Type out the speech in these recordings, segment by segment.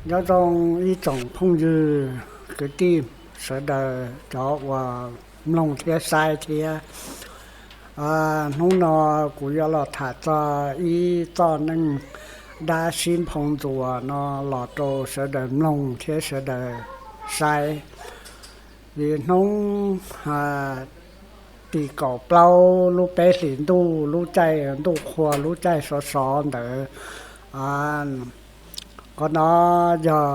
Nyob zoo ib tsoom phooj ywg kwv tij sawv daws cov uas mloog thiab saib thiab. Hnub no kuv yuav los tham txog ib txoj neej dab sib nphoo ntxuas no los rau sawv daws mloog thiab sawv daws saib. Vim hnub tim kaum plaub lub peb hlis ntuj, lub caij ntuj qhua lub caij sov sov ntawd, qhov no yog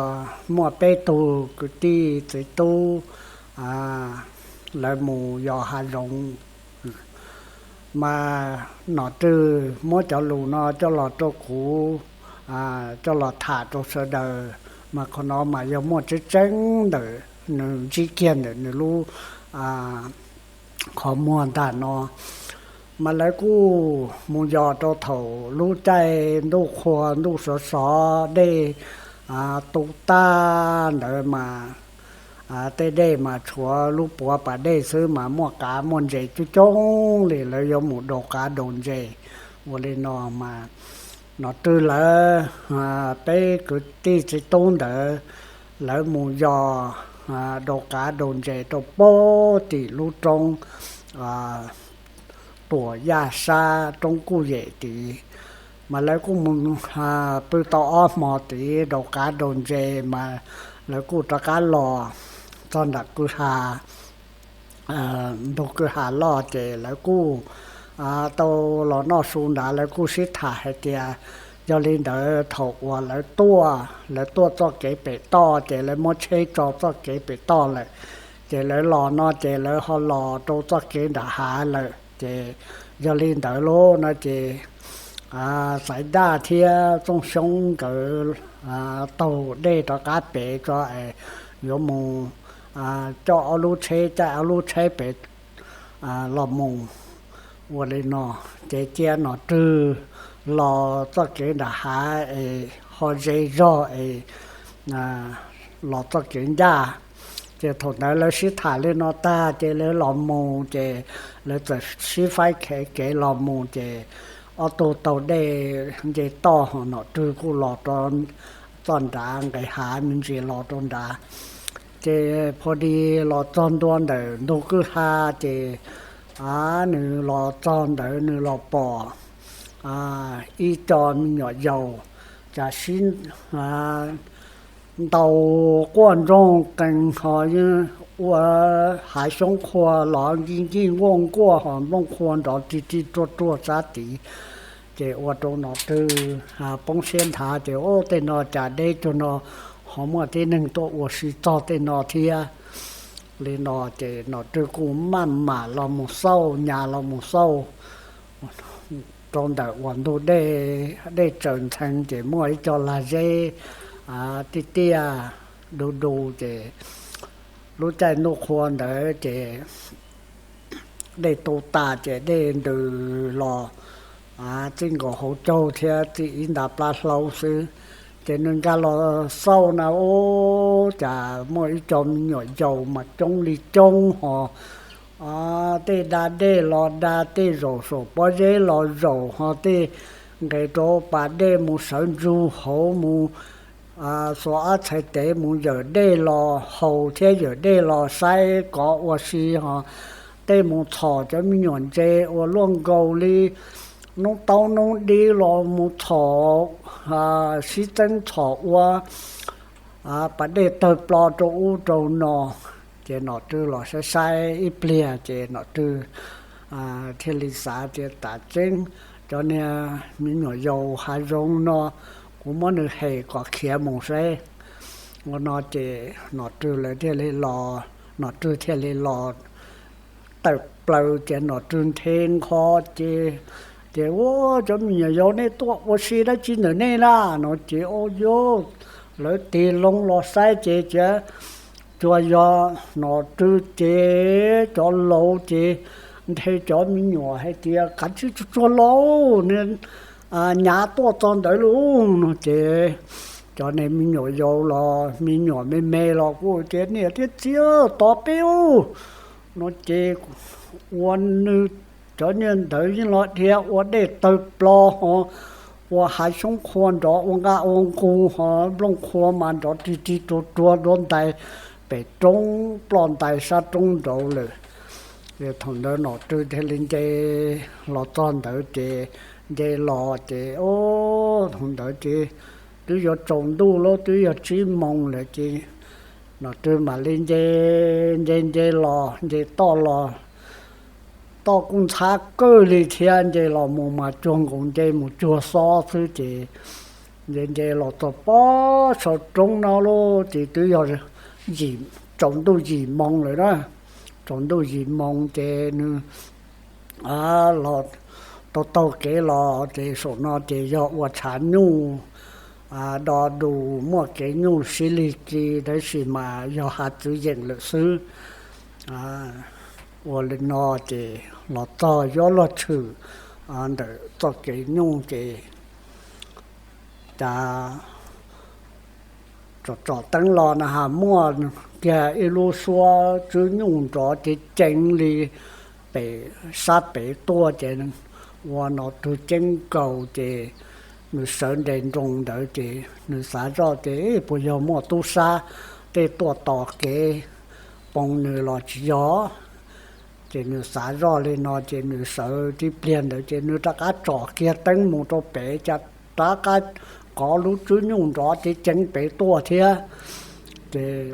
muaj peb tug kwv tij txiv tub lawv mus yos hav zoov, mas Nom Rwg muab cov lus no coj los rau kuv, coj los tham rau sawv daws, mas qhov no mas yog muaj tseeb tseeb ntawm nws ntsib kiag ntawm nws lub qhov muag ntag no. Mas lawv kuj mus yos rau thaum lub caij ntuj qhua ntuj sov sov dej tu tag ntawd mas tej dej mas tshuav lub puav pas dej xwb mas muaj qav muaj ntses coob coob li, lawv yuav mus daus qav daus ntses ua li no mas Nom Rwg lawv peb kwv tij txiv tub ntawd lawv mus yos daus qav daus ntses rau puag tim lub roob Tuam Yaj Sab roob Kuj Yem tid, mas lawv kuj mus pw tau ob hmo tid daus qav daus ntses mas lawv kuj rov qab los txog nram kwj ha, ntug kwj ha loj ces lawv kuj tau los noj su ntawd lawv kuj sib tham hais tias yog li ntawd thaum uas lawv tuaj, lawv tuaj txoj kev pem toj ces lawv muab tsheb tso txoj kev pem toj lawm, ces lawv los no ces lawv ho los rau txoj kev nram hav lawm ces yog li ntawd lauj no ces Xaiv Daj thiab Txooj Xyoob nkawd taug dej rov qab pem tso es yuav mus coj ob lub tsheb, caij ob lub tsheb pem los mus ua li no, ces cia Nom Rwg los txoj kev nram hav es ho ze zog es los txoj kev ncaj. Ces thaum ntawd lawv sib tham li no tag ces lawv los mus ces lawv txawm sib faib kev los mus ces ob tug taug dej nce toj ho Nom Rwg kuj los rau txoj nrad nqes hav me ntsis los rau nrad. Ces pha di los txog ntua ntawm ntug kwj ha ces nws los txog ntawd nws los pom ib co me nyuam yaus cas sib ntaus quaj ntsoog qees ho ua hav xyoob qhua los nkij nkij nkuaj nkuaj ho nplooj qhua nrov rig rig ruaj ruaj sab tid. Ces ua rau Nom Rwg poob siab nthav ces ub tej no cas deb cuag no ho muaj tib neeg tuaj ua si txog tej no thiab. Li no ces Nom Rwg kuj maj mam los mus xauj nyas los mus xauj rau ntawm uas ntug dej, dej tsaws ntxhee ces muaj ib co lag zeb tiaj tiaj du du ces lub caij ntuj qhua ntawd ces dej tu tas ces dej ntws los txij nkaus hauv caug thiab txij ib nta plab hlaub xwb. Ces nws nkag los xauj na ub cas muaj ib co me nyuam yaus mas coob li coob ho tej da dej los da, tej zaum saum pob zeb los zaum ho tej nqes rau pas dej mus sawv ntsug hauv mus xuas ob txhais tes mus yawm dej los haus thiab yawm dej los saib kov ua si ho tej mus txhom cov me nyuam ntses uas luaj nkaus li noob taub noob dib los mus txhom sib txeeb txhom ua pas dej tawg plo rau ub rau no. Ces Nom Rwg los saib saib ib pliag ces Nom Rwg thiaj li xav tias tas tseeb cov niag me nyuam yaus hav zoov no kuv muab nws hem kom khiav mus saib. Ua no ces Nom Rwg lawv thiaj li los, Nom Rwg thiaj li los tawm plaws ces Nom Rwg nthe nkho ces, ces ua cov me nyuam yaus nej tuaj ua si dab tsi ntawm nej na no ces ua yog lawv tig loo los saib ces cia tsuas yog Nom Rwg ces cov laus ces nthe cov me nyuam hais tias kav tsij tsuag tsuag lauj, nyav tuaj txog ntawd lauj no ces cov niag me nyuam yaus los me nyuam me me los kuj tias niam thiab txiv tos peb ub no ces ua nws cov niag ntawd yeej los dhia ua dej tawg plo ho ua hav xyoob qhua nrov ua nqaj ua nqug, ho nplooj qhua mas nrov rig rig ruag ruag nruab ntais pem roob, ploj ntais sab roob nraud lawm. Ces thaum ntawd Nom Rwg thiaj li nce los txog ntawd ces nce los ces, o, thaum ntawd ces twb yuav tsaus ntuj lawm, twb yog tsib moos lawm ces Nom Rwg mam li nce, nce nce los, nce toj los, toj kuj ntxhab kawg li thiab, nce los mus mas cuag nkaus nce mus cuag xob xwb ces nce nce los txog pob saum roob no lawm ces twb yog tsaus ntuj yim moos lawm na. Tsaus ntuj yim moos ces nws los taug taug kev los ces saum no ces yog ua tshav nyuj do dus, muaj kev nyuj sib lig kis, tab sis mas yog hav txwv yeem lawm xwb. Ua li no ces los txog yuav luag tshwm ntawm txoj kev nyuj ces cas tsom tsom teeb los na has muaj kiag ib lub suab tswb nyuj nrov ceev ceev li pem sab pem tuaj ces ua Nom Rwg ceeb nkaus ces nws sawv nres nroos ntawd ces nws xav zoj ces puas yog muaj tub sab tej tuaj tos kev poo nws los tsis yog. Ces nws xav zoj li no ces nws sawv tib pliag ntawd ces nws rov qab tsom kiag teeb mus rau pem cas rov qab kov lub tswb nyuj nrov ceev ceev pem tuaj thiab. Ces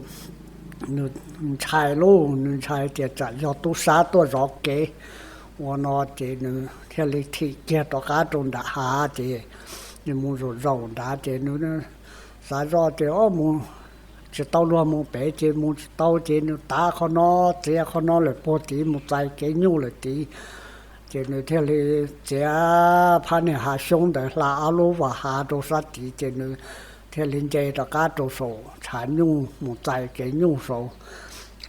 nws ntshai lauj, nws ntshai tias tsam yog tub sab tuaj zov kev. Ua no ces nws thiaj li thim kiag rov qab rau nram hav ces nws mus zaum zaum nrad ces nws xav zoj tias o mus tsis tau luag mus pem ces mus tsis tau ces nws tav qhov no txiav qhov no lawm puag tid mus txais kev nyuj lawm tid. Ces nws thiaj li txiav phab niag hav xyoob ntawd hla ob lub vas hav rau sab tid ces nws thiaj li nce rov qab rau saum tshav nyuj mus txais kev nyuj saud.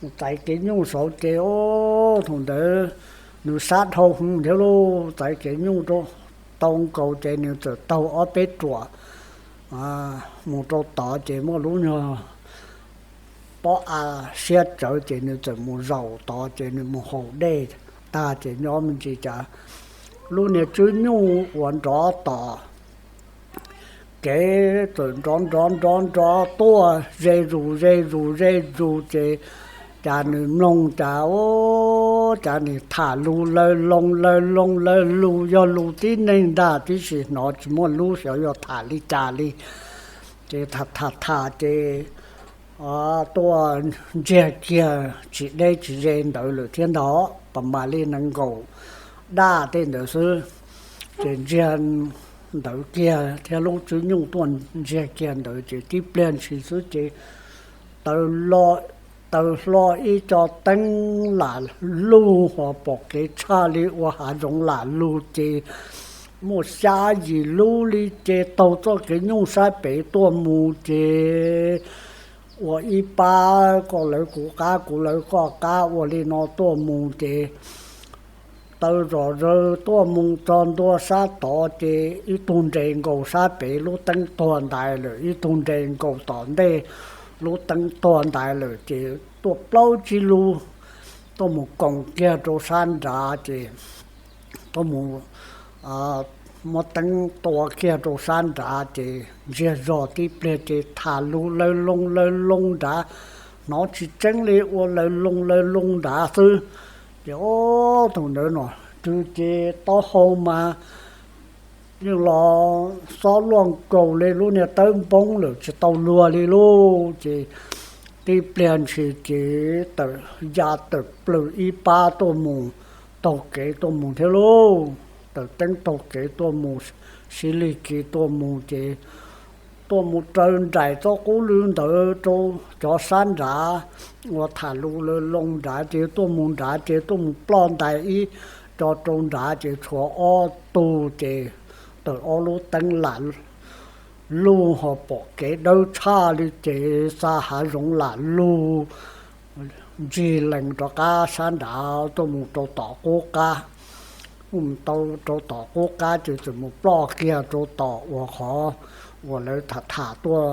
Mus txais kev nyuj saud ces o thaum ntawd nws sab dhau hwv thiab lauj, txais kev nyuj rau tau nkaus ces nws txawm taug ob peb ruam mus rau tod ces muaj lub nyuag pob av siab tsawv ces nws txawm mus zaum tod ces nws mus haus dej tag ces nyob me ntsis cas lub niag tswb nyuj uas nrov tom kev txawm nrov nrov nrov nrov tuaj ze zus ze zus ze zus ces cas nws mloog cas o cas nws tham lus lawv loo lawv loo lawv lus yog lus tib neeg ntag tib si hnov tsis muaj lub xyov yog tham li cas li. Ces tham tham tham ces tuaj ntsiag kiag tsis deb tsis ze ntawd lawm thiab ntag, pas mam li nees nkaum daj tej ntawd xwb. Ces ntsiag ntawd kiag thiab lub tswb nyuj tuaj ntsiag kiag ntawd ces tib pliag ntshis xwb ces taws hlo ib co teeb lam lug ho pom kev tshaj li ua hav zoov lam lug ces muaj xya yim lub li ces taug txoj kev nyuj sab pem tuaj mus ces ua ib pab koj lawv kuv qab kuv lawv koj qab ua li no tuaj mus ces taws zom zaws tuaj mus txog ntua sab tod ces ib tug nres nkaus sab pem lub teeb tuag ntais lawm, ib tug nres nkaus tom ntej lub teeb tuag ntais lawm ces tuaj plaub tsib lub tuaj mus koom kiag rau sab nrad ces tuaj mus muab teeb tua kiag rau sab nrad ces ntsiag zog tib pliag ces tham lus lawv loo lawv loo nrad, hnov tsis tseeb li ua lawv loo lawv loo nrad xwb. Ces o thaum ntawd Nom Rwg ces taub hau mas yeej los xob luaj nkaus li lub niag tawb npoob lawm tsis tau luag li lauj. Ces tib pliag ntshis ces tawm ya tawm plaws ib pab tuaj mus taug kev tuaj mus thiab lauj. Tawm teeb taug kev tuaj mus sib lig kis tuaj mus ces tuaj mus raws nraim txoj qub lw ntawd rau cov sab nrad uas tham lus lawv loo nrad ces tuaj mus nrad ces tuaj mus ploj ntais ib co rau nrad ces tshuav ob tug ces tawm ob lub teeb lam lug ho pom kev dawb tshaj li ces xa hav zoov lam lug ntsig lees rov qab sab nrad tuaj mus rau tom qub qab. Mus tau rau tom qub qab ces txawm mus ploj kiag rau tom uas qhov uas lawv tham tham tuaj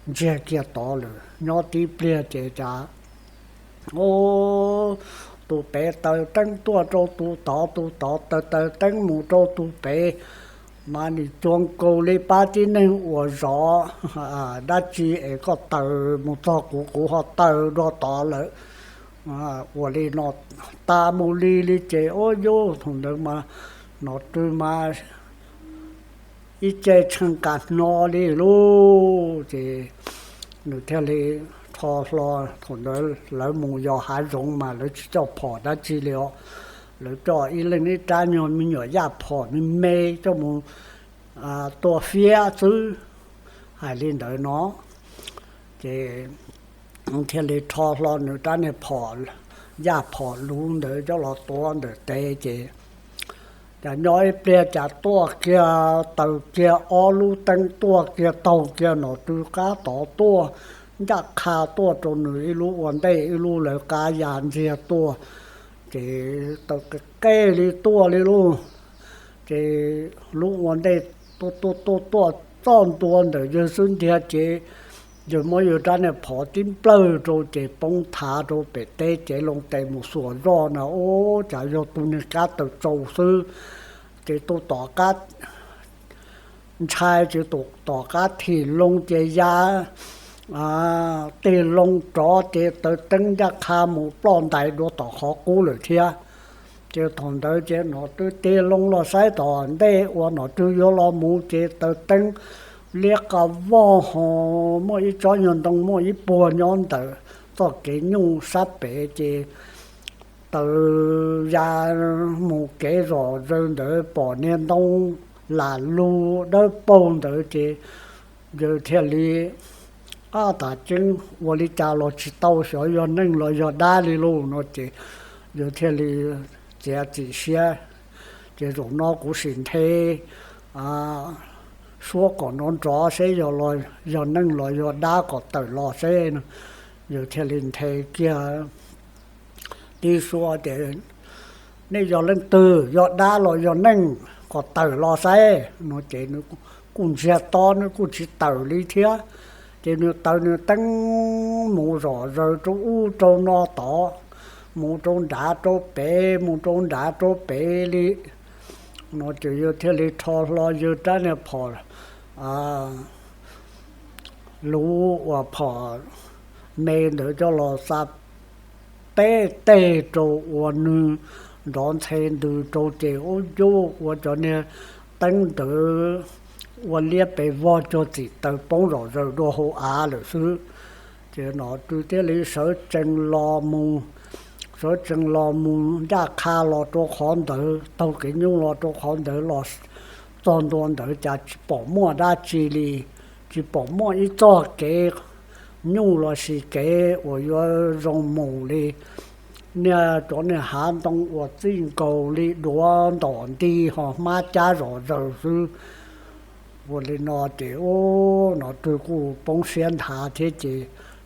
ntsiag kiag tod lawm. Nyob tib pliag ces cas o tus pem taws teeb tuaj rau tus tod, tus tod taws taws teeb mus rau tus pem, mas nim cuag nkaus li pab tib neeg uas zov dab tsi es koj taws mus txog kuv, kuv ho taws dua tod lawm. Ua li no tas mus li li ces ua yuj thaum ntawd mas Nom Rwg mas ib ce tshee kas hno li lauj. Ces nws thiaj li rho hlo, thaum ntawd lawv mus yos hav zoov mas lawv tsis coj phom dab tsi li os. Lawv coj ib leeg ib rab nyuag me nyuam yaj phom me me coj mus tua fiab xwb, hais li ntawd no. Ces thiaj li rho hlo nws rab niag phom, yaj phom luv ntawd coj los tuav ntawm tes ces cas nyob ib pliag cas tuaj kiag, taws kiag ob lub teeb tuaj kiag taug kiag Nom Rwg qab tod tuaj, ncaj qha tuaj rau nws ib lub ua ntej ib lub lawv qab ya ntxiag tuaj. Ces taws qe li tuaj li lauj. Ces lub ua ntej tuaj tuaj tuaj tuaj txog ntua ntawm yawg xub ntiag ces yawg muab yawg rab niag phom tib nplawg rau ces poob thav rau pem teb cev loo tes mus xuas zoj na, ub, cas yog tus niag kab taws tsaus xwb. Ces tus tom qab ntshai ces tus tom qab thim loo ces ya tig loo rov ces taws teeb ncaj qha mus ploj ntais dua tom qhov qub lawm thiab. Ces thaum ntawd ces Nom Rwg tig loo los saib tom ntej uas Nom Rwg yuav los mus ces taws teeb liab qa voj ho muaj ib tsob nyuag ntoo muaj ib puag nyob ntawm txoj kev nyuj sab pem ces taws ya mus kev zom zaws ntawd pom niag ntoo lam lug dawb paug ntawd ces yawg thiaj li, ab, tas ceeb ua li cas los tsis tau xyov yog neeg los yog dab li lauj no ces yawg thiaj li txiav txim siab, ces zaum no kuv sim nthe suab kom nrov nrov seb yog neeg los yog dab kom tawm los seb. Yawg thiaj li nthe kiag tib suab ces, nej yog leej twg, yog dab los yog neeg, kom tawm los saib no ces nws kuj ntsiag to, nws kuj tsis tawm li thiab. Ces nws taws nws teeb mus zom zaws rau ub rau no tod, mus rau nrad rau pem, mus rau nrad rau pem li no ces yawg thiaj li rho hlo yawg rab niag phom luv uas phom me ntawd coj los xa peb teg rau ua nws nrov ntxhe ntws rau ces ub yuj ua cov niag teeb ntawd ua liab pes vog cuag txim taws poob zom zaws dua hauv av lawm xwb. Ces Nom Rwg thiaj li sawv tsees los mus, sawv tsees los mus ncaj qha los rau qhov ntawd, taug kev nyuj los rau qhov ntawd los txog ntua ntawd cas tsis pom muaj dab tsi li, tsis pom muaj ib txoj kev nyuj los sis kev uas yuav zoo mus li. Niag cov niag hav ntoo uas txij nkaus li duav ntom nti ho hmab cab zom zaws xwb. Ua li no ces ub Nom Rwg kuj poob siab nthav thiab ces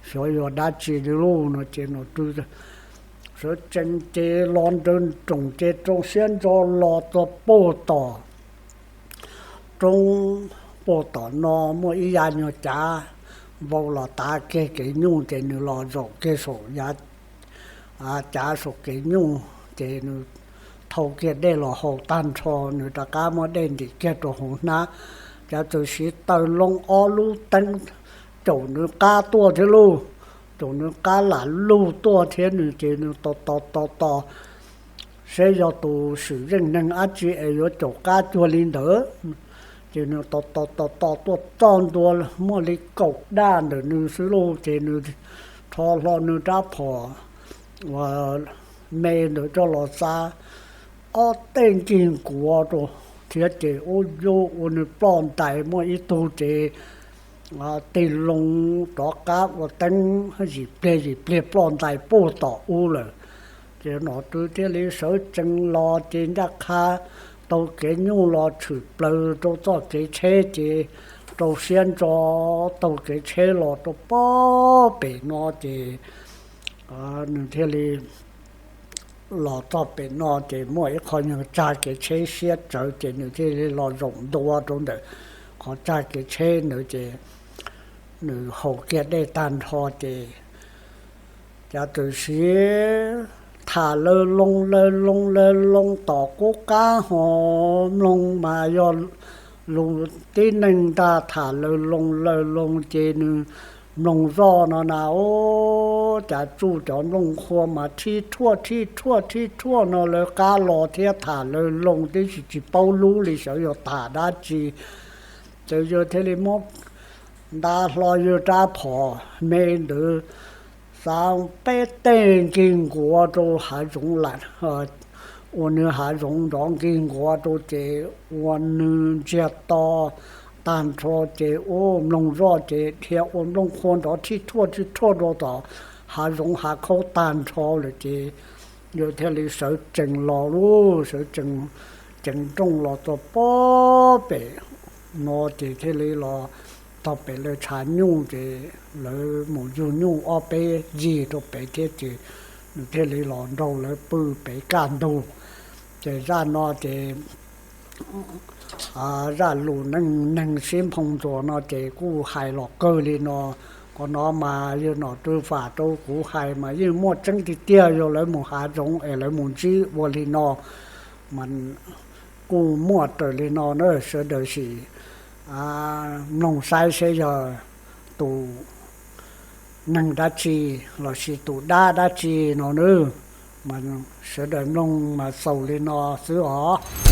xyov yog dab tsi li lauj no ces Nom Rwg sawv tsees ces los nrawm nroos ces rau siab ntso los txog puag tom, roob puag tom no muaj ib yav nyuag cav vau los tav kiag kev nyuj ces nws los zaum kiag saum yav cav saum kev nyuj ces nws thau kiag dej los haus tag nrho, nws rov qab muab dej ntim kiag rau hauv hnab, cav txawm siv taws loo ob lub teeb caum nws qab tuaj thiab lauj. Caum nws qab lam lug tuaj thiab nws ces nws tos tos tos tos seb yog tus swm zeej neeg dab tsi es yuav caum qab cuag li ntawd. Ces nws tos tos tos tos tuaj txog ntua muaj li kaum daj ntawm nws xwb lauj, ces nws rho hlo nws rab phom uas me ntawd coj los xa ob tej nkig nkuav rau thiab ces ub yuj ua nws ploj ntais muaj ib tug ces tig loo rov qab ua teeb yim pliag yim pliag ploj ntais puag tom ub lawm. Ces Nom Rwg thiaj li sawv tsees los ces ncaj qha taug kev nyuj los tshwm plaws rau txoj kev tsheb ces rau siab ntso taug kev tsheb los rau pob pem no ces nws thiaj li los txog pem no ces muaj ib qho nyuag tsag kev tsheb siab tsawv ces nws thiaj li los zaum ntua rau ntawm qhov tsag kev tsheb ntawd ces nws haus kiag dej tag nrho ces cav txawm siv tham lawv loo lawv loo lawv loo tom qub qab ho mloog mas yog lus tib neeg ntag tham lawv loo lawv loo ces nws mloog zoj no na, ub, cas tsuj cov nplooj qhuav mas thib thuaj thib thuaj thib thuaj no lawv qab los thiab tham lawv loo tib si tsis paub lub li xyov yog tham dab tsi. Ces yawg thiaj li muab nta hlo yawg rab phom me ntawd, xav peb teg nkig nkuav rau hav zoov lawm, ua nws hav zoov nrov nkig nkuav rau ces ua nws ntsiag to tag nrho ces ua mloog zoj ces dhia ua nplooj qhuav nrov thib thuaj thib thuaj rau tom hav zoov hav khaub tag nrho lawm ces yawg thiaj li sawv tsees los lub sawv tsees, ceev nrooj los txog pob pem no ces thiaj li los txog pem lawv tshav nyuj ces lawv mus yug nyuj ob peb yig rau pem thiab ces nws thiaj li los nrog lawv pw pem kaj ntug. Ces zaj no ces zaj lus neej neeg sib nphoo ntxuas no ces kuj hais los kawg li no. Qhov no mas yog nom tswv fam rau kuv hais mas yeej muaj tseeb tiag tiag, yog lawv mus hav zoov es lawv mus ntsib ua li no mas kuj muaj raws li no na. Sawv daws sim mloog saib seb yog tus neeg dab tsi lossis tus dab dab tsi no na. Mas sawv daws mloog mas xaus li no xwb os.